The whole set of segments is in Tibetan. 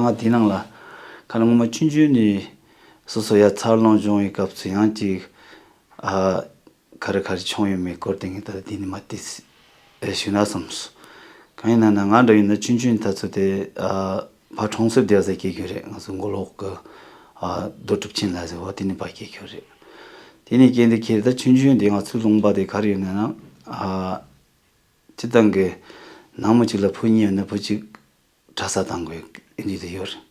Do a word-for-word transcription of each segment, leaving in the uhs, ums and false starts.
ང་དེ་ནང་ལ་ཁ་ན་ངོ་མ་ཆུང་ཆུང་ནས་སོ་སོ་ཡ་འཚར་ལོངས་བྱུང་བའི་སྐབས་སུ་ཡང་ཅིག་ཨ་ག་རེ་ག་རེ་བྱུང་ཡོད་མེད་སྐོར་དེ་ངས་ད་དེ་ནས་མ་དེ་ཞུས་ན་བསམས་སོང་། གང་ཡིན་ན་ན་ང་འདྲ་ཡིན་ན་ཆུང་ཆུང་ད་ཚོ་དེ་ཨ་ཕ་གྲོང་གསེབ་དེ་ཟེར་སྐད་རྒྱུ་རེད། ང་ཚོ་མགོ་ལོག་གི་ཨ་རྡོ་གྲུབ་ཆེན་ལ་ཟེར་བ་དེ་ནས་ཕ་སྐད་རྒྱུ་རེད། དེ་ནས་སྐད་འདི་ཁྱེར་ད་ཆུང་ཆུང་དེ་ང་ཚོའི་ལུང་པ་དེ་ག་རེ་ཡོད་ན་ན་ཨ། སྤྱིར་བཏང་གི་ནང་མི་གཅིག་ལ་བུ་གཉིས་ཡོད་ན་བུ་གཅིག་གྲྭ་ས་བཏང་དགོས་ཨེ་འདྲ་དེ་ཡོད་རེད།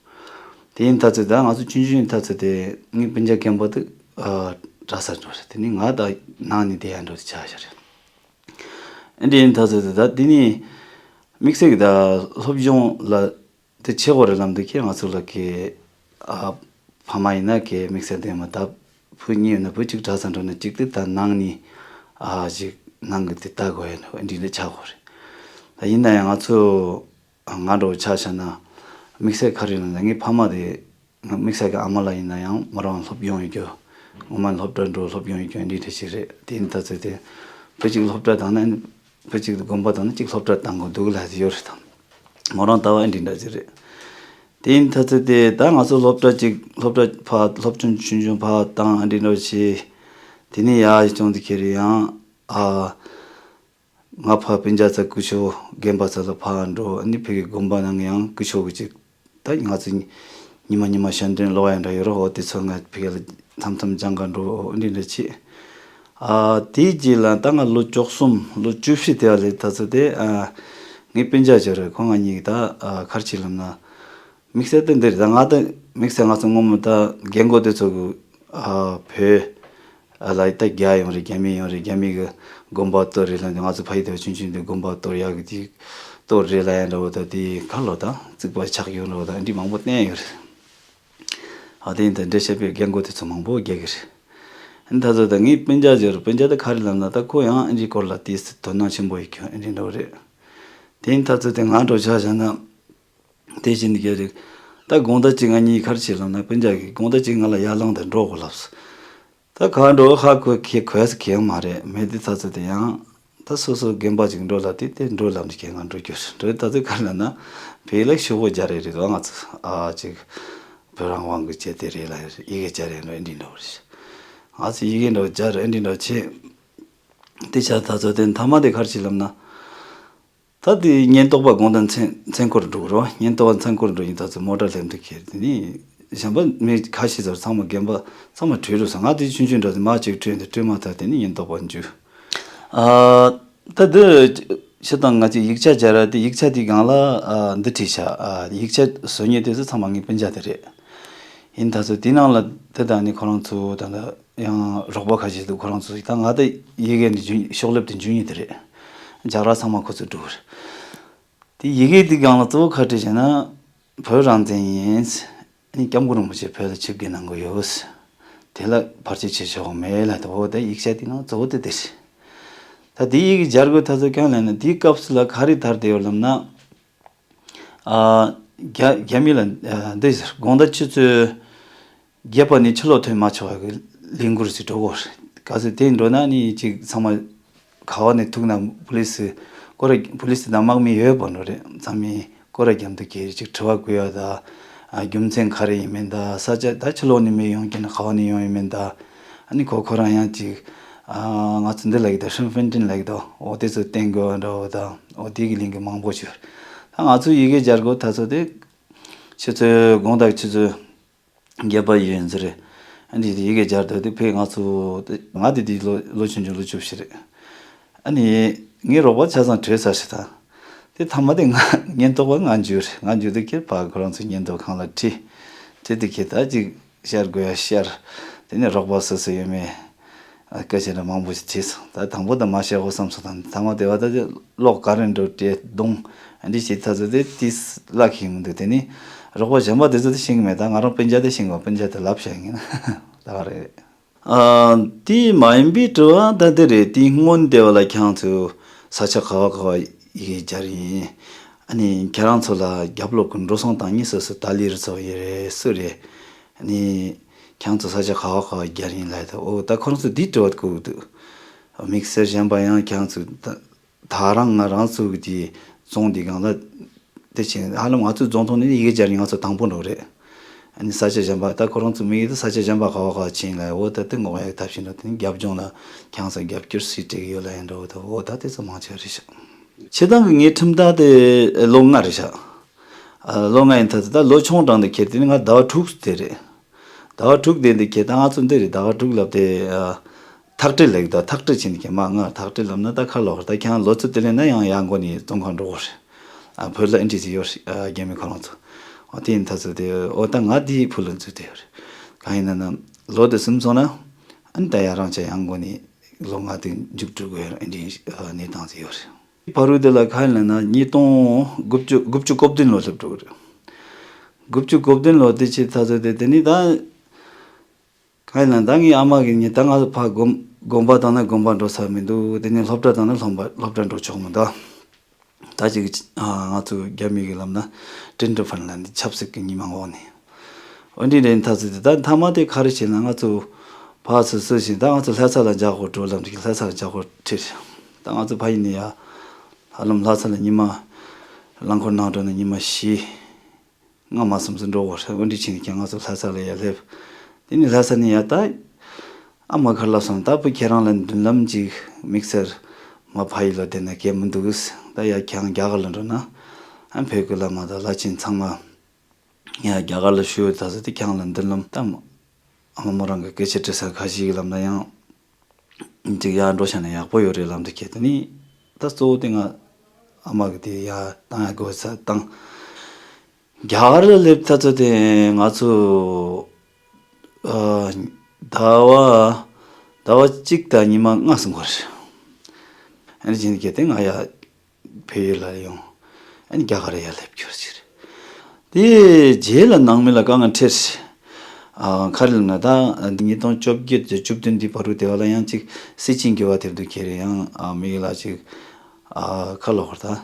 དེ་ཡིན་ད་ཚོད་ད་ང་ཚོ་ཆུང་ཆུང་ཡིན་ད་ཚོད་དེ་ངའི་སྤུན་ཀྱག་རྒན་པ་དེ་ཨ་གྲྭ་ས་འགྲོ་རེད། དེ་ནི་ང་ད་ནང་ནས་བསྡད་ཡ་འགྲོ་དེ་ཆགས་བཞག་རེད། ཨེ་འདྲ་ཡིན་ད་ཚོད་དེ་ད་དེ་ནི་དམིགས་བསལ་གྱི་ད་སློབ་སྦྱོང་ལ་དེ་ཆེ་བོ་རེད་ལབ་འདུག་ཁྱེད་ང་ཚོ་ལ་གི་ཨ་ཕ་མ་ཡིན་ན་གི་དམིགས་བསལ་དེ་མ་ད་བུ་གཉིས་ཡོད་ན་བུ་གཅིག་གྲྭ་ས་འགྲོ་ན་གཅིག་དེ་ད་ནང་ནས་ཨ་ཅིག་ནང་གི་དེ་ལྟ་དགོས་ཡ་འདྲ་ཨེ་འདྲ་ཆགས་དགོས་རེད། ད་ཡིན་ན་ཡང་ང་ཚོ་ང་འདྲ་བོ་ཆ་བཞག་ན་དམིགས་བསལ་ག་རེ་ཡིན་ན་ངའི་ཕ་མ་དེ་ང་དམིགས་བསལ་གྱི་ཨ་མ་ལགས་ཡིན་ན་ཡང་མོ་རང་སློབ་སྦྱོང་ཡོད་རྒྱུ་ངོ་མ་སློབ་གྲྭ་འགྲོ་སློབ་སྦྱོང་ཡོད་རྒྱུ་འདི་འདྲ་ཞིག་རེད། དེ་ཡིན་ད་ཚོད་དེ་བུ་གཅིག་སློབ་གྲྭ་བཏང་ན་བུ་གཅིག་དགོན་པ་བཏང་ན་གཅིག་སློབ་གྲྭ་བཏང་དགོས་འདུག་ལབ་ཡོད་རེད་དམ། མོ་རང་ལྟ་བ་འདི་འདྲ་ཞིག་རེད། དེ་ཡིན་ད་ཚོད་དེ་ད་ང་ཚོ་སློབ་གྲྭ་གཅིག་སློབ་གྲྭ་ཕ་སློབ་ཆུང་ཆུང་ཆུང་ཕ་བཏང་འདི་འདྲ་བྱས། དེ་ནས་ཡར་བྱུང་དེ་ཁྱེར་ཡང་ཨ། ང་ཕ་སྤུན་ཀྱག་ཚ་སྐུ་ཞབས་རྒན་པ་ཚ་ལ་ཕར་འགྲོ། ཨ་ནི་ཕ་གི་དགོན་པ་ནང་ཡང་སྐུ་ཞབས་ཀྱི་ཅིག་ད་ང་ཚོ་ཉི་མ་ཉི་མ་ཞལ་འདོན་ཀློག་ཡ་འདྲ་ཡོད་རོགས། འོ་དེ་ཚོ་ང་ཕ་གི་ལ་མཚམས་མཚམས་སྦྱང་ག་འགྲོ་འདི་འདྲ་བྱེད། ཨ་དེའི་རྗེས་ལ་ད་ང་ལོ་བཅུ་གསུམ་ལོ་བཅུ་བཞི་དེ་བ་ལས་ད་ཚོ་དེ་ཨ་ངའི་སྤུན་ཀྱག་ཅིག་རེད། ཁོ་ང་གཉིས་ཀྱི་ད་ཨ་ག་རེ་བྱེད་ལབ་ན། དམིགས་བསལ་དེ་འདིར་ད་ང་ད་དམིགས་བསལ་ང་ཚོ་སྔོན་མ་ད་རྒན་རྒོན་དེ་ཚོ་གི་ཨ་བོད་ཨ་ལ་ད་རྒྱ་ཡོང་རེད། རྒྱ་མི་ཡོང་རེད། རྒྱ་མི་གི་དགོན་པ་གཏོར་རེད་ལ་ང་ཚོ་ཕ་ཡུལ་དེ་ཆུང་ཆུང་དེ་དགོན་པ་གཏོར་ཡག་གི་དེ་གཏོར་རེད་ལ་ཡང་འདྲ་བོ་ད་དེ་ག་ལོ་ད་རྩིག་པ་ཆག་ཡོང་འདྲ་བོ་ད་འདི་མང་པོ་བསྟན་ཡོད་རེད། ཨ་དེ་ཡིན་ད་འདྲ་བཤད་པའི་རྒན་རྒོན་དེ་ཚོ་མང་པོ་རྒྱག་གི་རེད། ཨ་ནི་ད་ཚོ་ད་ངའི་སྤུན་ཀྱག་ཅིག་རེད། སྤུན་ཀྱག་ད་ག་རེ་ལབ་ན་ད་ཁོ་ཡང་ཨ་འདྲའི་སྐོར་ལ་དེ་དོ་སྣང་ཆེན་པོ་ཡོད་ཁྱོད་ཨ་འདྲའི་འདྲ་བོ་རེད། དེ་ཡིན་ད་ཚོ་དེ་ང་འགྲོ་ཆ་བཞག་ན། དེ་བཞིན་གྱི་རིགས། ད་དགོང་དག་ཅིག་ང་གཉིས་ག་རེ་བྱེད་ལབ་ན་སྤུན་ཀྱག་གིས་དགོང་དག་ཅིག་ང་ལ་ཡར་ལངས་དང་འགྲོ་དགོས་ལབ་སོང་། ད་ག་འགྲོ་ཧ་གོ་ཁེ་གོས་སུ་ཁེ་ཡང་མ་རེད། མེད་དེ་ད་ཚོ་དེ་ཡང་། ད་སོ་སོ་རྒན་པ་ཅིག་འགྲོ་ལབ་དེ་དེ་འགྲོ་ལབ་ནས་ཁེ་ང་འགྲོ་རྒྱུ་རེད། འགྲོ་ད་ཚོ་ག་རེ་ལབ་ན། བོད་ལ་ཤོག་བུ་རྒྱག་རེད་རེད་བ། ང་ཚོ་ཨ་ཅིག་བོད་རང་དབང་གི་བྱས་དེ་རེད་ལ་ཡི་གེ་རྒྱག་རེད་འགྲོ་འདི་འགྲོ་རེད། ང་ཚོ་ཡི་གེ་འགྲོ་རྒྱག་རེད་འདི་འགྲོ་བྱེད། དེ་ཆ་ད་ཚོ་དེ་མཐའ་མ་དེ་ག་རེ་བྱེད་ལབ་ན། ད་དེ་ཉེན་རྟོག་པ་དགོང་དག་མཚན་མཚན་འཁོར་འགྲོ་གི་རེད་བ། ཉེན་རྟོག་པ་མཚན་འཁོར་འགྲོ་ཡིན་ད་ཚོ་མོ་ཊ་སླེབས་འདུག་ཁྱེར་དེ་ནི་གཞན་པ་མི་ཁ་ཤས་ཚོར་ཚང་མ་རྒན་པ་ཚང་མ་བྲོས་འགྲོ་སོང་། ང་དེ་ཆུང་ཆུང་འདྲ་དེ་མ་གཅིག་བྲོས་འདི་བྲོས་མ་ཐག་དེ་ནི་ཉེན་རྟོག་པ་འཇུ། ཨ་ད་འདི་ཤི་དང་ང་ཚོས་ཡིག་ཆ་སྦྱར་ར་དེ་ཡིག་ཆ་དེའི་སྒང་ལ་ཨ་འདི་བྲིས་ཤག་ཨ་ཡིག་ཆ་བཟོ་མཁན་དེ་ཚོ་ཚང་མ་ངའི་སྤུན་ཀྱག་དེ་རེད། ཡིན་ད་ཚོ་དེའི་ནང་ལ་དེ་དང་ནི་ཁོ་རང་ཚོ་ད་ལྟ། ཡང་རོགས་པ་ཁ་ཤས་འདུག་ཁོ་རང་ཚོ་ད་ང་ད་ཡི་གེ་འདི་འཇུ་ཤོག་ལེབ་དེ་འཇུ་ཉིད་དེ་རེད། རྒྱག་ར་ཚང་མ་ཁོ་ཚོས་སྒྲུག་རེད། དེ་ཡི་གེ་དེ་སྒང་ལ་གཙོ་བོ་ཁ་བྲིས་བྱས་ན། བོད་རང་བཙན་ཡིན། ཨ་ནི་སྐྱབས་མགོན་རིན་པོ་ཆེ་བོད་ལ་ཆིབས་བསྒྱུར་གནང་གི་ཡོད། དེ་ལ་བར་ཆད་བྱེད་ཆོག་མེད་ལ་དེ་འོ་ད་ཡིག་ཆ་དེ་ནང་གཙོ་བོ་དེ་དེ་རེད། ད་དེ་ཡི་གེ་སྦྱར་དགོས་ད་ཚོ་གང་ལབ་ན་དེའི་སྐབས་སུ་ལ་ག་རེ་དར་བསྡད་ཡོད་ལབ་ན། ཨ། རྒྱ་རྒྱ་མི་ལ་ཨ་འདི་ཟེར་དགོང་དག་ཆུ་ཚོད་བརྒྱད་པ་ནས་ཕྱི་ལོགས་ཐོན་མ་ཆོག་པའི་ལས་འགུལ་ཞིག་འགྲོ་གོ། ག་ཚོད་དེ་འགྲོ་ན་ནི་ཅིག་ཚང་མ་ག་བ་ནས་ཐུག་ན་པུ་ལི་སི་སྐོར་ར་པུ་ལི་སི་དང་དམག་མི་ཡོད་པ་འགྲོ་རེད། ཚང་མས་སྐོར་ར་རྒྱབ་འདུག་གི་ཅིག་དྲི་བ་བཀོད་ཡ་ད། ཨ་རྒྱུ་མཚན་ག་རེ་ཡིན་མིན་ད་ས་ཆ་ད་ཕྱི་ལོགས་ནས་མི་ཡོང་གི་ན་ག་བ་ནས་ཡོང་ཡིན་མིན་ད། ཨ་ནི་ཁོ་ཁོ་རང་ཡང་ཅིག་ཨ་ང་ཚོ་འདི་ལ་གི་ད་ཧྲིན་ཧྥིན་ཏིན་ལ་གི་ད་འོ་དེ་ཚོ་བསྟན་དགོས་པ་འདྲ་བོ་ད་འོ་དེ་གི་ལིང་གི་མང་པོ་ཞིག་ད་ང་ཚོ་ཡི་གེ་སྦྱར་དགོས་ད་ཚོ་དེ་ཆུ་ཚོད་དགོང་དག་ཆུ་ཚོད་བརྒྱད་པ་ཡིན་ཟེར། ཨ་ནི་དེ་ཡི་གེ་སྦྱར་ད་དེ་ཕེ་ང་ཚོ་ང་དེ་དེ་ལོ་ལོ་ཆུང་ཆུང་ལོ་བཅུ་བཞི་རེད། ཨ་ནི་ངའི་རོགས་པ་ཆ་ཚང་བྲོས་ཚར་ཞིག་ད། དེ་མཐའ་མ་དེ་ང་ཉེན་རྟོག་པ་ང་འཇུས་རེད། ང་འཇུས་དུས་ཁྱེད་ཕ་ཁོ་རང་ཚོ་ཉེན་རྟོག་ཁང་ལ་ཁྲིད། ཁྲིད་དུས་ཁྱེད་ད་ཅིག་བཤར་དགོས་ཡ་བཤར། དེ་ནས་རོགས་པ་སུ་སུ་ཡོད་མེད། ཨ་སྐད་ཆ་འདྲ་མང་པོ་ཞིག་དྲིས་སོང་། ད་དང་པོ་ད་མ་བཤད་གོ་བསམ་སོང་། ད་མཐའ་མ་དེ་བ་ད་ཅིག་གློག་ག་རེ་འགྲོ་དྲེ་གདོང་། ཨ་འདི་ཞིག་ད་ཚོ་དེ་དེས་བརླག་གི་མི་འདུག་དེ་ནས་རོགས་པ་གཞན་པ་དེ་ཚོ་དེ་ཤེས་གི་མེད། ད་ང་རང་སྤུན་ཀྱག་དེ་ཤེས་གི་སྤུན་ཀྱག་དེ་ལབ་བཤད་ཡིན་ད་ག་རེ། ཨ། དེ་མ་ཡིན་པའི་དྲི་བ་ད་འདི་རེད། དེ་སྔོན་དེ་བ་ལ་ཁྱེད་ཚོས་ས་ཆ་ག་བ་ག་བ་ཡི་གེ་སྦྱར་ཡིན། ཨ་ནི་ཁྱེད་རང་ཚོ་ལ་རྒྱབ་ལོགས་ཀྱི་འགྲོ་སོང་བཏང་མཁན་སུ་སུ་ཏཱ་ལའི་རུ་ཚོགས་ཡིན་རེད་སུ་རེད། ཨ་ནི་ཁྱེད་ཚོ་ས་ཆ་ག་བ་ག་བ་སྦྱར་ཡིན་ལབ་ད་འོ་ད་ཁོ་རང་ཚོ་འདི་དྲི་བ་བཀོད་འདུག་དམིགས་བསལ་གཞན་པ་ཡང་ཁྱེད་ཚོ་ད་ད་རང་ང་རང་ཚོ་གི་དེ་བཙོང་དེ་སྒང་ལ་ དེ་ཕྱིན་ཧ་ལམ་ང་ཚོའི་རྫོང་ཐོག་ནས་ཡི་གེ་སྦྱར་ནས་ང་ཚོ་དང་པོ་འགྲོ་རེད། ཨ་ནི་ས་ཆ་གཞན་པ་ད་ཁོ་རང་ཚོ་དམིགས་ཡུལ་དེ་ས་ཆ་གཞན་པ་ག་བ་ག་བ་ཕྱིན་ལ་འོ་ད་དེ་འགོག་ཡག་ཐབས་ཤེས་འགྲོ། དེ་ནི་རྒྱབ་ལྗོངས་ལ་ཁྱང་ས་རྒྱབ་སྐྱོར་སུས་སྤྲད་ཀྱི་ཡོད་ལ་ཡང་འགྲོ་འོ་ད་འོ་ད་དེ་ཚོ་མང་ཆེ་བ་རེད་ཤག་སྤྱིར་བཏང་གི་ངའི་ཁྲིམས་ཐག་དེ་ལོ་ལྔ་རེད་ཤག་ཨ་ལོ་ལྔ་ཡིན་ད་ད་ལོ་ཆུང་དྲང་དེ་ཁྱེར་དེ་ནི་ང་ཟླ་བ་དྲུག་དེ་རེད། ཟླ་བ་དྲུག་དེ་འདི་ཁྱེར་ད་ང་ཚོ་འདི་རེད། ཟླ་བ་དྲུག་ལབ་དེ་ཨ། ཐག་གྲོས་ལེགས་དང་ཐག་གྲོས་བྱས་ནས་ཀྱང་མ་ང་ཐག་གྲོས་ལབ་ན་ད་ཁ་ལོག་ད་ཁྱང་ལོ་ཚོད་དེ་ལས་ན་ཡང་ཡང་མགོ་ནས་གཏོང་ཁ་འགྲོ་གོ་རེད། ཨ་བོད་ལ་ཨེ་འདྲི་ཟིག་ཡོད་རེད། ཨ་རྒྱ་མི་ཁོ་རང་ཚོ་ཨོ་དེ་ཡིན་ད་ཚོད་དེ་ཨོ་ད་ང་དེའི་ཕུ་ལ་འཛུལ་དེ་ཡོད་རེད། གང་ཡིན་ན་ན་ལོ་དེ་ཟིན་སོང་ན་ཨ་ནི་ད་ཡང་རང་ཅག་ཡང་མགོ་ནས་ལོ་ལྔ་དེ་མཇུག་སྒྲིལ་དགོས་ཡོད་རེད། ཨེ་འདྲི་གནས་སྟངས་ཟིག་ཡོད་རེད། བར་དུ་དེ་ལ་ཁ་ཡིན་ལ་ན་ཉིས་སྟོང་དགུ་བཅུ་དགུ་བཅུ་གོ་བདུན་ལོ་སླེབས་འགྲོ་གི་རེད། དགུ་བཅུ་གོ་བདུན་ལོ་དེ་ཆེ་ད་ཚོད་དེ་དེ་ནི་ད། གང་ཡིན་ན་ད་ངའི་ཨ་མ་གིས་ངས་ད་ང་ཕ་དགོན་དགོན་པ་དང་ན་དགོན་པ་འགྲོ་ས་མི་འདུག་དེ་ནས་སློབ་གྲྭ་དང་ན་སློབ་པ་སློབ་གྲྭ་འགྲོ་ཆོག་མི་འདུག་ད་ཅིག་ང་ཚོ་རྒྱ་མི་གི་ལམ་ན་ཏྲིན་ཏྲི་ཕན་ལ་འདི་ཆབ་སྲིད་ཀྱི་ཉི་མ་འོག་ནས་འོན་ཏེ་རེད་ད་ཚོད་དེ་ད་མཐའ་མ་དེ་ག་རེ་བྱས་ན་ང་ཚོ་ཕ་སུ་སུ་བཞིན་ད་ང་ཚོ་ལྷ་ས་ལ་འཇག་ཧོ་འགྲོ་ལམ་དེ་ལྷ་ས་ལ་འཇག་ཧོ་ཁྲིད་ད་ང་ཚོ་ཕ་ཡིན་ནི་ཡ་ཧ་ལམ་ལྷ་ས་ལ་ཉི་མ་རླངས་འཁོར་ནང་འགྲོ་ན་ཉི་མ་བཞི། སྔ་མ་སུམ་སུ་འགྲོ་བར་འོན་ཏེ་ཕྱིན་ཀྱང་ང་ཚོ་ལྷ་ས་ལ་ཡར་སླེབས། དེ་ནས་ལྷ་ས་ནས་ཡར་ད་ཨ་མ་ཁར་ལ་སོང་ད་བུ་ཁྱེད་རང་ལ་མདུན་ལམ་ཅིག་དམིགས་བསལ་མ་ཕ་ཡུལ་ལ་བསྡད་ན་གལ་མི་འདུག་ད་ཡར་ཁྱང་རྒྱ་གར་ལ་འགྲོ་ན་ཨ་བོད་ཀྱི་བླ་མ་དང་བླ་ཆེན་ཚང་མ་ཡར་རྒྱ་གར་ལ་ཞུ་ཡོད་ད་ཟེར་ཏེ་ཁྱང་ལ་མདུན་ལམ་ད་ཨ་མ་མོ་རང་གི་སྐད་ཆ་དྲི་ས་ཁ་ཤས་ཀྱི་ལམ་ན་ཡང་། ཅིག་ཡར་འགྲོ་བྱས་ན་ཡག་པོ་ཡོད་རེད་ལབ་འདུག་ཁྱེད་དེ་ནི་ད་གཙོ་བོ་དེ་ང་ཨ་མ་གི་དེ་ཡར་བཏང་ཡག་དགོས་ས་བཏང་། རྒྱ་གར་ལ་སླེབས་ཐ་ཚོད་དེ་ང་ཚོ་ཨ་ཟླ་བ་ཟླ་བ་གཅིག་དང་ཉི་མ་ལྔ་སོང་གི་རེད། ཨ་ནི་ཕྱིན་ཁྱེད་དེ་ང་ཡར་བལ་ཡུལ་ལ་ཡོང་། ཨ་ནི་རྒྱ་གར་ཡར་སླེབས་རྒྱུ་ཟེར། དེ་རྗེས་ལ་ནང་མི་ལ་དཀའ་ངལ་འཕྲད། ཨ་ག་རེ་ལབ་ན་ད་ཉིས་སྟོང་བཅོ་བརྒྱད་དང་བཅུ་བདུན་དེ་བར་དུ་དེ་བ་ལ་ཡང་ཅིག་སྲིད་ཅིང་གི་བ་དེབ་འདུག་ཁྱེད་རེད་ཡང་ཨ་མི་ལ་ཅིག་ཨ་ཁ་ལོ་ཧོར་ད་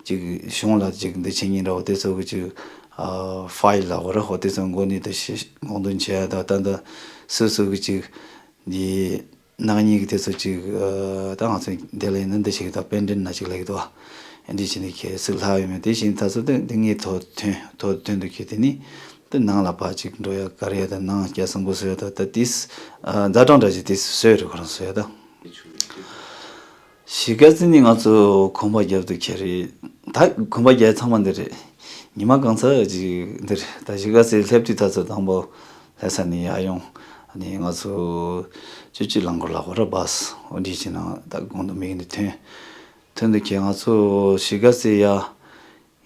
ཅིག་གཞུང་ལ་ཅིག་འདི་བྱེད་ཉིན་འདྲ་བོ་དེ་ཚོ་གི་ཅིག་ཨ་ཕ་ཡིལ་ལ་ཧོར་ཧོ་དེ་ཚོ་མགོ་ནས་དེ་ཤེས་དགོངས་དོན་བྱེད་ཡ་ད་ད་འདི་སོ་སོ་གི་ཅིག་འདི། ནག་ཉེས་ཀྱི་དེ་ཚོ་ཅིག་ཨ་ད་ང་ཚོ་འདི་ལ་ཡིན་ན་འདི་ཞིག་ད་པེན་ཌེན་ན་ཅིག་ལེགས་འདུག་འདི་བྱས་ནས་ཁྱེད་ཚིག་ལྷག་ཡོད་མེད་དེ་བཞིན་ད་ཚོ་དེ་འདི་ངའི་ཐོ་ཐོན་ཐོ་ཐོན་དུ་ཁྱེད་དེ་ནི་དེ་ནང་ལ་ཕར་ཅིག་འགྲོ་ཡ་ག་རེ་ཡ་ད་ནང་རྒྱ་སྲིན་པོ་བཟོ་ཡ་ད་ད་དེས་ཨ་ཛ་དྲང་འདྲ་ཞིག་དེས་བཟོས་རེད་ཁོ་རང་བཟོ་ཡ་ད། གཞིས་ཀ་རྩེ་ནི་ང་ཚོ་གོམ་པ་རྒྱབ་ཏུ་ཁྱེད་རེད། ད་གོམ་པ་རྒྱབ་ཚང་མ་འདི་རེད། ཉི་མ་གང་ཚ་ཅིག་འདི་རེད། ད་གཞིས་ཀ་རྩེ་སླེབས་དུས་ད་ཚོ་དང་པོ་ལྷ་ས་ནས་ཡར་ཡོང་། ཨ་ནི་ང་ཚོ་ཅི་ཅི་རླངས་འཁོར་ལ་ཧོ་ར་བཱས་འོ་འདི་བྱས་ན་ད་དགོང་དུ་མིག་ནས་ཐོན། ཐོན་དུ་ཁྱེད་ང་ཚོ་གཞིས་ཀ་རྩེ་ཡ་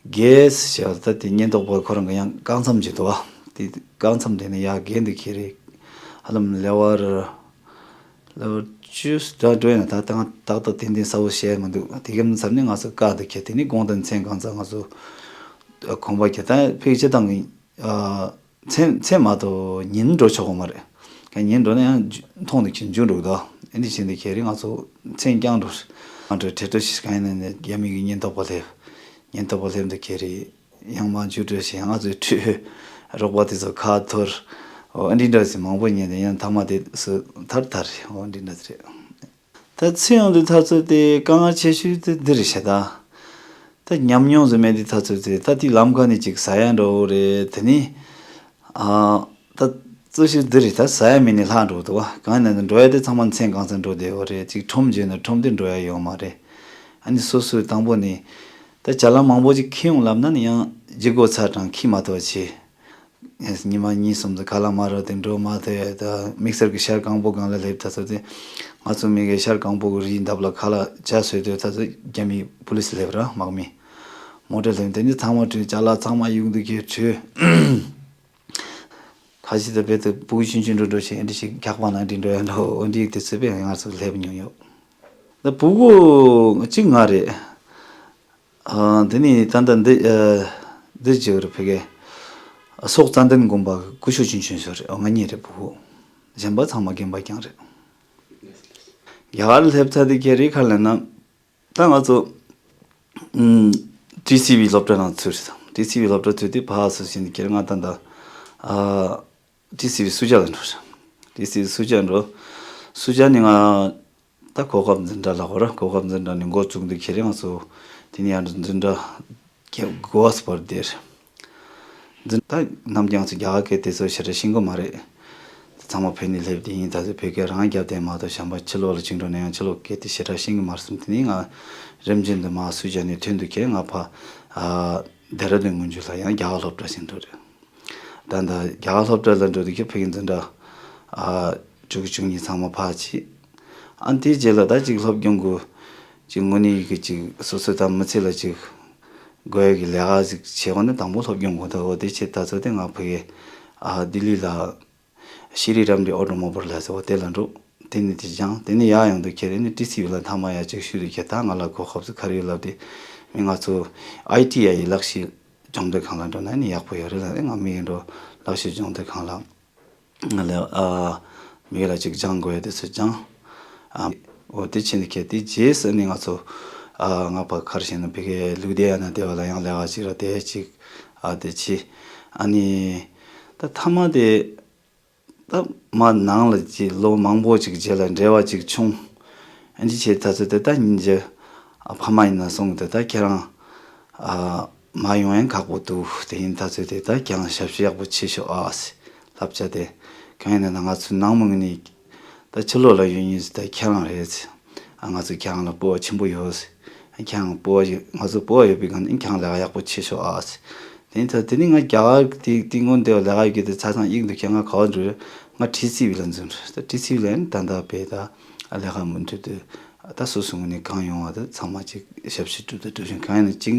རྒས་ཟེར་བ་ད་དེ་ཉེན་རྟོག་པ་ཁོ་རང་གི་ཡང་རྐང་མཚམས་ཅིག་འདུག་བ། དེ་རྐང་མཚམས་དེ་ནས་ཡར་རྒས་འདུག་ཁྱེད་རེད། ཧ་ལམ་ལེ་བར། ལོ་བཅུ་ཟླ་འགྲོ་ཡིན་ན་ད་ཏང་ཏག་ཏག་ཏན་ཏན་གསལ་བོ་བཤད་མི་འདུག་དེ་གམ་ཚབ་ནི་ང་ཚོ་བཀའ་འདི་ཁྱེད་དེ་ནི་དགོང་དང་མཚན་གང་ཚ་ང་ཚོ་གོམ་པ་ཁྱེད་ད་ཕེག་ཅི་དང་གི་མཚན་མཚན་མ་གཏོགས་ཉིན་འགྲོ་ཆོག་གོ་མ་རེད། ག་ཉིན་འགྲོ་ན་ཡང་མཐོང་དུ་ཁྱེད་འཇུ་འགྲོ་གི་དོ་ཨེ་འདི་བྱས་འདི་ཁྱེད་རི་ང་ཚོ་མཚན་རྐྱང་འགྲོ་ང་འགྲོ་ཁྲེ་ཏོ་ཤི་གང་ཡིན་ན་ནི་རྒྱ་མི་གི་ཉེན་རྟོག་པ་སླེབས་ཉེན་རྟོག་པ་སླེབས་འདི་ཁྱེད་རི། ཡང་མ་འཇུ་འགྲོ་ཞིང་ང་ཚོའི་ཁྲུས་རོགས་པ་དེ་ཚོ་ཁ་འཐོར། འོ་འདི་འདྲ་ཞིག་མང་པོ་ཉན་ནས་ཡང་ཐ་མ་དེ་སུ་ཐར་ཐར་རེད། འོ་འདི་འདྲ་རེད། ད་ཚེ་ཡོང་དུས་ཐ་ཚོད་དེ་དཀའ་ངལ་ཆེ་ཤོས་དེ་འདི་རེད་ཤག་ད་ད་ཉམས་མྱོང་ཟིན་མེད་དུས་ཐ་ཚོད་དེ་ད་དེ་ལམ་ཁ་ནས་ཅིག་ཟ་ཡ་འགྲོ་བོ་རེད། དེ་ནི་ཨ་ད་རྩོད་གཞི་འདི་རེད། ད་ཟ་ཡ་མེད་ནས་ལྷག་འགྲོ་འདུག་བ། གང་ཡིན་ན་འགྲོ་ཡ་དེ་ཚང་མ་མཚན་གང་ཚ་འགྲོ་བསྡད་ཡོད་རེད། ཅིག་ཁྲོམ་བརྗོད་ན་ཁྲོམ་དེ་འགྲོ་ཡ་ཡོད་མ་རེད། ཨ་ནི་སོ་སོའི་དང་པོ་ནས་ད་ཅ་ལག་མང་པོ་ཅིག་ཁྱེར་ཡོང་ལབ་ན་ནི་ཡང་ལྗིད་ཁོག་ཚ་གྲང་ཁྱི་མ་ཐུབ་བྱས། ཉི་མ་གཉིས་གསུམ་དུ་ཁ་ལག་མ་རག་དེ་འགྲོ་མ་ཐུབ་ཡ། ད་དམིགས་བསལ་གྱི་ཤར་སྒང་པོ་སྒང་ལ་སླེབས་ཐ་ཚོད་དེ་ང་ཚོ་མི་གའི་ཤར་སྒང་པོ་གི་རིའི་འདབས་ལ་ཁ་ལག་ཇ་བཟོས་དུས་ཐ་ཚོད་རྒྱ་མི་པུ་ལིས་སླེབས་ར་དམག་མི་མོ་ཊ་སླེབས། དེ་ནི་ཚང་མ་བྲོས་ཅ་ལག་ཚང་མ་གཡུག་འདུག་གི་བྲོས། ཁ་ཤས་དང་རྦད་དེ་ཕྲུ་གུ་ཆུང་ཆུང་འགྲོ་འགྲོ་བྱས་འདི་ཞིག་འཁྱག་པ་ནང་འདྲི་འགྲོ་ཡ་འགྲོ་འོ་འདི་དེ་ཚོད་པས་ང་ཚོ་སླེབས་མྱོང་ཡོད། ད་ཕྲུ་གུ་གཅིག་ང་རེད། ཨ་དེ་ནི་ད་ལྟ་འདི་ཨ་འདི་བརྗེ་བར་ཕ་གི་སོག་ཙན་དན་དགོན་པ་གི་སྐུ་ཞབས་ཆུང་ཆུང་ཞིག་རེད། ང་གཉིས་རེད་ཕྲུ་གུ། གཞན་པ་ཚང་མ་རྒན་པ་རྐྱང་རེད། རྒྱ་གར་སླེབས་ཚར་དེ་གའི་རིགས་ཁ་ལ་ན། ད་ང་ཚོ་ཨུམ་ཊི་སི་ཝི་སློབ་གྲྭ་ནང་ཚུད་རེད། ཊི་སི་ཝི་སློབ་གྲྭ་ཚུད་དུས་ཕར་ཚུར་ཕྱིན་ནས་ཁྱེད་ང་ད་ལྟ་ཨ་ཊི་སི་ཝི་སུ་ཇཱ་ལ་འགྲོ་རེད། ཊི་སི་ཝི་སུ་ཇཱ་འགྲོ། སུ་ཇཱ་ནས་ང་ད་གོ་སྐབས་འཛིན་གྲྭ་ལ་ཧོ་ར་གོ་སྐབས་འཛིན་གྲྭ་ནས་འགོ་བཙུགས་འདུག་ཁྱེད་རང་ཚོ་དེ་ནས་ཡང་འཛིན་གྲྭ་ ཁྱེད་གོ་བ་སྤར་དེར། འཛིན་ད་ནམ་རྒྱང་ཚོ་རྒྱ་གར་སྐད་དེ་ཚོ་ཞེ་དྲག་ཤེས་གི་མ་རེད། ཚང་མ་བོད་ནས་སླེབས་དེ་ཡིན། ད་ཚོ་བོད་སྐད་རང་རྒྱབ་དེ་མ་གཏོགས་གཞན་པ་ཕྱི་ལོགས་ལ་བཅིངས་འགྲོ་ན་ཡང་ཕྱི་ལོགས་སྐད་དེ་ཞེ་དྲག་ཤེས་གི་མ་རེད་བསམ། དེ་ནས་ང་རིམ་བྱོན་དུ་མ་སུ་ཇ་ནས་ཐོན་དུས་ཁྱེད་ང་ཕ་ཨ་ལྡེ་ར་ལྡུན་སྔོན་འཇུག་ལ་ཡང་རྒྱ་གར་སློབ་གྲྭ་ཞིག་འགྲོ་རེད། ད་ད་རྒྱ་གར་སློབ་གྲྭ་ལ་འགྲོ་དུས་ཁྱེད་ཕ་གི་འཛིན་གྲྭ་ཨ་དྲུག་བཅུ་གཉིས་ཚང་མ་ཕར་ཕྱིན། ཨ་དེའི་རྗེས་ལ་ད་ཅིག་སློབ་སྦྱོང་གི་ཅིག་དངོས་གནས་ཀྱི་ཅིག་སོ་སོ་ད་མི་ཚེ་ལ་ཅིག་དགོས་ཡ་གི་ལས་ཀ་ཅིག་བྱེད་དགོས་ན་དང་པོ་སློབ་སྦྱོང་དགོས་འདུག་འོ་དེ་ཆེད་ད་ཚོ་དེ་ང་ཕ་གི་ཨ་ལྡི་ལི་ལ་ཤི་རི་རམ་རི་ཨོ་ཊོ་མོ་བལ་ལ་ཟེར་བ་དེ་ལ་འགྲོ། དེ་ནས་དེ་སྦྱངས། དེ་ནས་ཡར་ཡོང་དུས་ཁྱེད་རེ་ནི་ཏི་སི་ཝི་ལ་མཐའ་མ་ཡར་ཅིག་ཞུ་དུས་ཁྱེད་ད་ང་ལ་གོ་སྐབས་སུ་ག་རེ་ཡོད་ལབ་དེ་མི་ང་ཚོ་ཨའི་ཊི་ཨའི་ལག་ཤེས་སྦྱོང་སྡོད་ཁང་ལ་འགྲོ་ན་ནི་ཡག་པོ་ཡོད་རེད་ལབ་ནས་ང་མི་ཡིན་འགྲོ་ལག་ཤེས་སྦྱོང་སྡོད་ཁང་ལ་ང་ལ་ཨ་མི་ལ་ཅིག་སྦྱང་དགོས་ཡ་དེ་ཚོ་སྦྱངས། ཨ་འོ་དེ་ཕྱིན་ནས་ཁྱེད་དེ་རྗེས་སུ་ནི་ང་ཚོ་ཨ་ང་ཕ་གར་ཞིག་ན་བི་གེ་ལུ་དེ་ཡ་ན་དེ་བ་ལ་ཡང་ལས་ཀ་ཅིག་ར་དེ་ཅིག་ཨ་དེ་ཕྱི་ཨ་ནི་ད་མཐའ་མ་དེ། ད་མ་ནང་ལ་ཅིག་ལོ་མང་པོ་ཅིག་རྗེས་ལ་འབྲེལ་བ་ཅིག་བྱུང་། ཨ་ནི་བྱས་ད་ཚོད་དེ་ད་ཉིན་རྗེས་ཨ་ཕ་མ་ཡིན་ན་སོང་དེ་ད་ཁྱེད་རང་ཨ་མ་ཡོང་ཡང་ཁག་པོ་འདུག་དེ་ཡིན་ད་ཚོད་དེ་ད་ཁྱེད་རང་ཞབས་ཕྱི་ཡག་པོ་བྱེད་ཤོག་ཨ་ཟེར་བསླབ་བྱ་དེ་གང་ཡིན་ན་ང་ཚོའི་ནང་མི་ནི་ད་ཕྱི་ལོགས་ལ་ཡོད་ཉིན་ཟེར་ད་ཁྱེད་རང་རེད་ཟེར། ཨ་ང་ཚོ་ཁྱེད་རང་ལ་སྤོབས་པ་ཆེན་པོ་ཡོད་ཟེར། ཁྱེད་རང་སྤོབས་པ་ཡོད་ང་ཚོ་སྤོབས་པ་ཡོད་པའི་སྒང་ནས་ཁྱེད་རང་ལས་ཀ་ཡག་པོ་བྱེད་ཤོག་ཨ་ཟེར། དེ་ནས་ད་དེ་ནས་ང་རྒྱ་གར་དེ་དེ་སྔོན་དེ་ལས་ཀ་ཡོད་ཀྱི་དེ་ཆ་ཚང་གཡུག་འདུག་ཁྱེད་ང་ག་བ་འགྲོ་རེད། ང་ཏི་སི་ཝི་ལ་འཛུལ་འགྲོ་ད་ཏི་སི་ཝི་ལ་ཡིན་ད་ད་བས་ད་ཨ་ལས་ཀ་མུ་མཐུད་དུ་ད་སོ་སོ་ངོས་ནས་གང་ཡོང་བ་ད་ཚང་མ་ཅིག་ཞབས་ཕྱི་སྒྲུབ་ད་སྒྲུབ་བཞིན་གང་ཡིན་ན་ཅིང་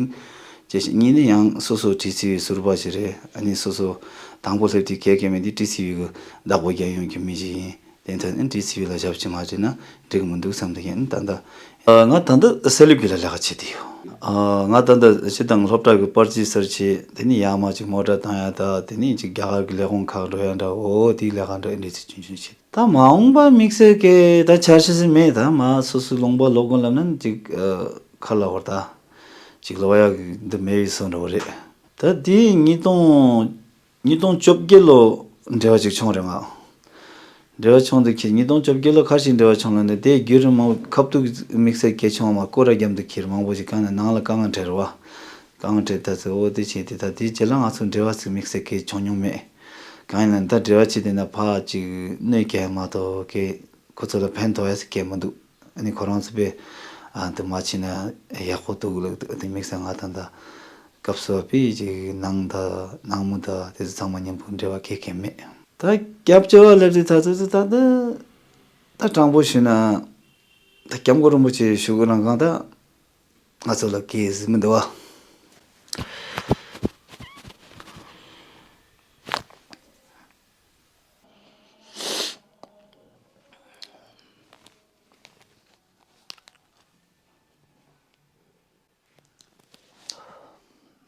ཅེས་ཤིག་གཉིས་ནི་ཡང་སོ་སོ་ཏི་སི་ཝི་ཟུར་པ་ཞིག་རེད། ཨ་ནི་སོ་སོ་དང་པོ་སླེབས་དུས་གལ་གལ་མེད་དེ་ཏི་སི་ཝི་གི་བདག་པོ་རྒྱག་ཡོང་གི་མི་ཞིག་ཡིན། དེ་ལྟར་ནི་ཏི་སི་ཝི་ལ་ཞབས་ཕྱི་མ་བྱས་ན་འགྲིག་མི་འདུག་བསམ་དེ་ཡིན་ད་ལྟ། ཨ་ང་ད་ལྟ་སེ་ལེ་བྷི་ལ་ལས་ཀ་བྱེད་དེ་ཡོད། ཨ་ང་ད་ལྟ་སྤྱི་དང་སློབ་གྲྭ་གི་པར་ཆས་གསར་བྱེད་དེ་ནི་ཡར་མར་ཅིག་མོ་ཊ་བཏང་ཡ་ད་དེ་ནི་ཅིག་རྒྱ་གར་གི་ལས་ཁུངས་ཁག་འགྲོ་ཡ་འདྲ་འོ་དེའི་ལས་ཀ་འདྲ་ཨེ་འདྲ་ཚིག་ཆུང་ཆུང་བྱེད། ད་མ་འོངས་པ་དམིགས་བསལ་གི་ད་འཆར་གཞི་ཟིན་མེད་ད་མ་སོ་སོའི་ལུང་པ་ལོག་དགོས་ལབ་ན་ཅིག་ཁ་ལ་བར་ད་ཅིག་ལོག་ཡ་གི་འདི་མེད་ཡི་སོ་འདྲ་བོ་རེད། ད་དེ་ཉིས་སྟོང་ཉིས་སྟོང་བཅོ་བརྒྱད་ལོ་འབྲེལ་བ་ཅིག་བྱུང་རེད་ང་། འབྲེལ་བ་བྱུང་དུས་ཁྱེད་ཉིས་སྟོང་བཅོ་བརྒྱད་ལོ་ཁར་ཞིག་འབྲེལ་བ་བྱུང་ལ་ནི་དེ་བརྒྱུད་རིམ་མང་པོ་ཁ་ཐུག་དམིགས་བསལ་གལ་ཆུང་བ་མ་སྐོར་ར་རྒྱབ་འདུག་ཁྱེད་མང་པོ་ཞིག་གང་ནས་ནང་ལ་དཀའ་ངལ་འཕྲད་རེད་བ། དཀའ་ངལ་འཕྲད་ད་ཚོད་འོ་དེ་བྱས་དེ་ད་དེའི་རྗེས་ལ་ང་ཚོ་འབྲེལ་བ་ཚིག་དམིགས་བསལ་གལ་བྱུང་མྱོང་མེད། གང་ཡིན་ན་ད་འབྲེལ་བ་བྱས་དེ་ན་ཕ་ཅིག་གནོད་སྐྱེལ་མ་གཏོགས་ཁྱེད་ཁོ་ཚོ་ལ་ཕན་ཐོགས་ཡ་ཟིག་གལ་མི་འདུག་ཨ་ནི་ཁོ་རང་ཚོ་པས་ཨ་འདི་མ་བྱས་ན་ཡག་པོ་འདུག་ལབ་འདུག་ཨ་ནི་དམིགས་བསལ་ང་ད་ད་སྐབས་སུ་བབས་པའི་ཅིག་ནང་ད་ནང་མི་ད་དེ་ཚོ་ཚང་མ་མཉམ་པོ་འབྲེལ་བ་གལ་གལ་མེད། ད་སྐྱབས་བཅོལ་བ་སླེབས་དུས་ད་ཚོད་ཚོད་ད་ད་ད་དྲང་པོ་ཞུས་ན་ད་སྐྱབས་མགོན་རིན་པོ་ཆེ་བཞུགས་གི་རང་གང་ད་ང་ཚོ་ལ་གལ་ཟིན་མི་འདུག་བ།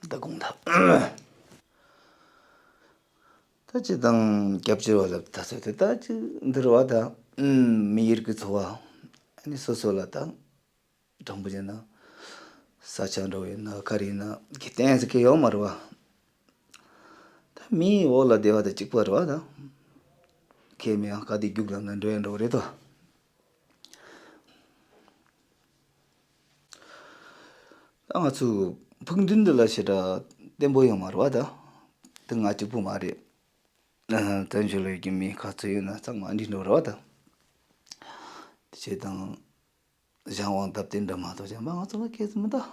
ད་དགོངས་དག་ད་སྤྱི་དང་སྐྱབས་བཅོལ་བ་ལ་ད་ཚོད་དེ་ད་ཅི་འདིར་བ་ད་མི་ཡུལ་གྱི་འཚོ་བ་ཨ་ནི་སོ་སོ་ལ་ད་དྲང་པོ་བྱས་ན་ས་ཆ་འགྲོ་ཡིན་ན་ག་རེ་ཡིན་ན་གི་གཏན་ཟེར་གི་ཡོད་མ་རེད་བ། ད་མིའི་འོག་ལ་བསྡད་པ་དང་གཅིག་པ་རེད་བ་ད། ཁས་མི་ཡང་ག་དེ་རྒྱུགས་ལབ་ན་འགྲོ་ཡ་འགྲོ་གི་རེད་དོ། ད་ང་ཚོའི་ཕུགས་འདུན་འདི་ལ་ཞེ་དྲག་བརྟན་པོ་ཡོད་མ་རེད་བ་ད། དེ་ང་གཅིག་པུ་མ་རེད། བཙན་བྱོལ་ལ་ཡོད་ཀྱི་མི་ག་ཚོད་ཡོད་ན་ཚང་མ་འདི་འགྲོ་རེད་བ་ད། དེ་བྱས་དང་། གཞན་དབང་སྟབས་བསྟུན་འདྲ་མ་གཏོགས་གཞན་པ་ང་ཚོ་ལ་སྐད་ཆ་མི་འདུག་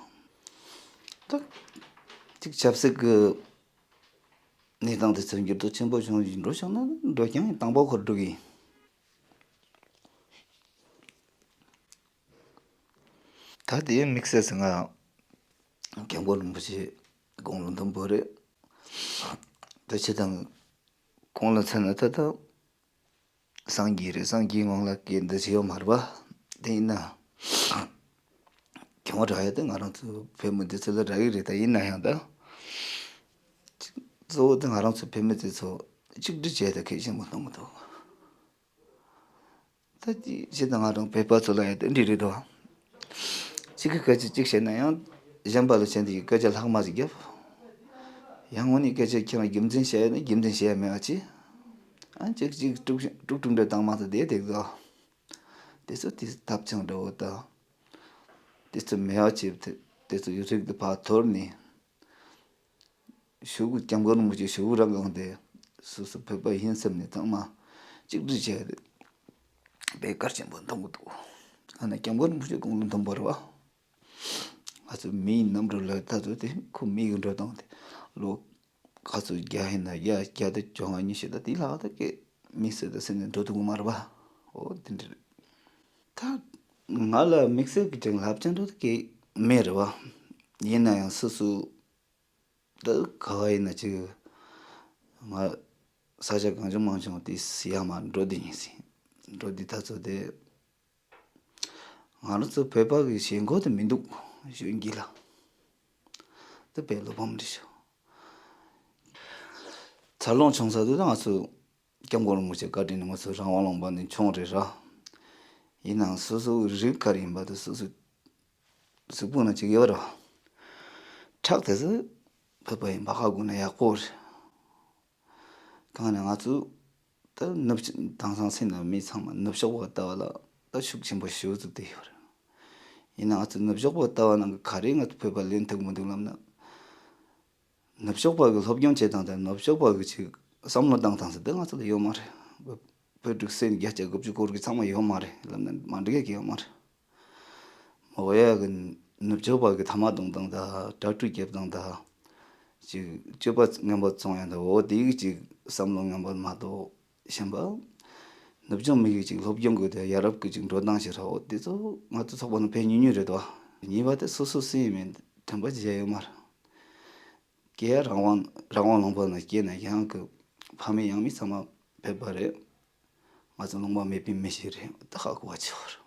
ད་གཅིག་ཆབ་སྲིད་ཀྱི་གནས་སྟངས་དེ་ཚོ་འགྱུར་ལྡོག་ཆེན་པོ་བྱུང་བཞིན་འགྲོ་བྱུང་ན་འགྲོ་རྐྱང་ཡིན། དང་པོ་ཁོ་འགྲོ་གི་ཡིན། ད་དེ་དམིགས་བསལ་ཟེར་ང་སྐྱབས་མགོན་རིན་པོ་ཆེ་དགུང་ལོ་མཐོན་པོ་རེད། ད་ཆེ་དང་གོང་ལ་མཚོན་ན་ད་ད། སངས་རྒྱས་རེད། སངས་རྒྱས་ངང་ལ་སྐད་འདི་བྱེད་ཡོད་མ་རེད་པ། དེ་ཡིན་ན། གྱོང་རག་ཡ་དེ་ང་རང་ཚོ་བོད་མི་འདི་ཚོ་ལ་རག་གི་རེད། ད་ཡིན་ན་ཡང་ད། གཙོ་བོ་དེ་ང་རང་ཚོ་བོད་མི་དེ་ཚོ་གཅིག་སྒྲིལ་བྱས་ད་གལ་ཆེན་པོ་གཏོང་གི་འདུག་ད་ཅི་ཞིག་ད་ང་རང་བོད་པ་ཚོ་ལ་ཡ་དེ་འདྲ་རེད་དོ། གཅིག་གིས་སྐད་ཆ་གཅིག་བཤད་ན་ཡང་གཞན་པ་ལ་བྱས་འདི་སྐད་ཆ་ལྷག་མ་ཞིག་བརྒྱབ། ཡང་དངོས་གནས་སྐད་ཆ་ཁྱེད་རང་རྒྱུ་མཚན་བཤད་ཡ་ན་རྒྱུ་མཚན་བཤད་ཡ་མེད་པ་ཅི། ཨ་གཅིག་གཅིག་དཀྲུག་དཀྲུག་དཀྲུག་འདྲ་བཏང་མ་ཐག་བསྡད་བསྡད་དོ། དེ་ཚོ་དེ་ཐབས་ཆང་འདྲ་བོ་དང་། དེ་ཚོ་མེད་པ་བྱེད་དེ་དེ་ཚོ་ཡུ་ཐུག་དེ་ཕར་དོར་ནས། ཞུ་སྐུལ། སྐྱབས་མགོན་རིན་པོ་ཆེ་ཞུ་སྐུལ་རག་གང་དེ། སོ་སོ་བོད་པ་ཡིན་བསམ་ནས་ཚང་མ་གཅིག་སྒྲིལ་བྱས་ཏེ་དཔེ་གལ་ཆེན་པོ་མཐོང་གི་འདུག་ཨ་ནི་སྐྱབས་མགོན་རིན་པོ་ཆེ་དགུང་ལོ་མཐོན་པོ་རེད་བ། ང་ཚོ་མིའི་རྣམ་གྲངས་ལ་ད་ཚོ་དེ་ཁོ་མི་གི་འགྲོ་སྟངས་དེ་ལོ་ཁ་ཚོ་བརྒྱ་ཡིན་ན་བརྒྱ་བརྒྱ་དང་བཅོ་ལྔ་ཉི་ཤུ་ད་དེ་ལྷག་ད་སྐད་མི་སེར་དང་སེར་ནས་འགྲོ་ཐུབ་གི་མ་རེད་བ། འོ་དེ་འདྲ་རེད། ད་ང་ལ་དམིགས་བསལ་གྱི་ཅིག་བསླབ་བྱ་འགྲོ་ཐུབ་ཀྱི་མེད་རེད་བ། ཡིན་ན་ཡང་སོ་སོ་ད་ག་བ་ཡིན་ན་ཅིག་ང་ས་ཆ་གང་བྱུང་མང་བྱུང་དེ་ཡར་མར་འགྲོ་བསྡད་ཡིན་ཟིན། འགྲོ་བསྡད་ད་ཚོ་དེ། ང་རང་ཚོ་བོད་པ་གི་ཞེན་ཁོག་དེ་མི་འདུག་ཞུ་གི་ལ། དེ་བས་བློ་ཕམ་རེད་ཤག་འཚར་ལོངས་བྱུང་ས་དེ་ད་ང་ཚོ་སྐྱབས་མགོན་རིན་པོ་ཆེ་བཀའ་དྲིན་ནས་ང་ཚོ་རང་དབང་ལུང་པ་ནས་བྱུང་རེད་ར། ཡིན་ནའང་སོ་སོའི་རིགས་ག་རེ་ཡིན་པ་དེ་སོ་སོའི་གཟུགས་པོ་ན་ཅིག་ཡོད་ར། ཁྲག་དེ་ཚོ་བོད་པ་ཡིན་པ་ཧ་གོ་ན་ཡག་པོ་རེད། གང་ནས་ང་ཚོ་ད་ནུབ་ཕྱོགས་དེང་སང་སེམས་ནང་མི་ཚང་མ་ནུབ་ཕྱོགས་པ་ལྟ་བ་ལ་ད་ཤུགས་ཆེན་པོ་ཞེ་པོ་ཅིག་བསྡད་ཡོད་རེད། ཡིན་ན་ང་ཚོ་ནུབ་ཕྱོགས་པ་ལྟ་བ་ནང་གི་ག་རེ་ང་ཚོ་བོད་པ་ལེན་ཐུབ་མི་འདུག་ལབ་ན། ནུབ་ཕྱོགས་པ་གི་སློབ་སྦྱོང་བྱེད་སྟངས་དང་ནུབ་ཕྱོགས་པ་གི་ཅིག་བསམ་བློ་བཏང་སྟངས་ཟེར་དེ་ང་ཚོ་ལ་ཡོད་མ་རེད། བོད་ཕྲུག་སེར་བརྒྱ་ཆ་དགུ་བཅུ་སྐོར་གི་ཚང་མ་ཡོད་མ་རེད་ལབ་ན་མ་འགྲིག་གི་ཡོད་མ་རེད། མོ་ཡ་གི་ནུབ་ཕྱོགས་པ་གི་ཐ་མག་གཏོང་སྟངས་དང་དྲག་སྤྲོད་རྒྱབ་སྟངས་དང་། ཅིག་སྤྱོད་པ་ངན་པ་བཙོང་ཡ་དང་འོ་དེ་གི་ཅིག་བསམ་བློ་ངན་པ་མ་གཏོགས་གཞན་པ། ནུབ་ཕྱོགས་མི་གི་ཅིག་སློབ་སྦྱོང་གི་དེ་ཡ་རབས་གི་ཅིག་འགྲོ་སྟངས་ཤིག་ར་འོ་དེ་ཚོ་ང་ཚོ་ཚོགས་པ་ནང་ཕན་ཉུང་ཉུང་རེད་དོ། གཉིས་པ་དེ་སོ་སོ་སུ་ཡིན་མིན་དྲན་པ་བརྗེད་ཡོད་མ་རེད། སྐྱེ་ཡ་རང་དབང་རང་དབང་ལུང་པ་ན་སྐྱེས་ན་ཡང་གི་ཕ་མེས་ཡང་མེས་ཚང་མ་བོད་པ་རེད། ང་ཚོ་ལུང་པ་མེད་པའི་མི་ཞིག་རེད་ད་ཧ་གོ་བ་ཆེ་བ་རེད།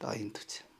ད་ཡིན་དུ་ཆེ།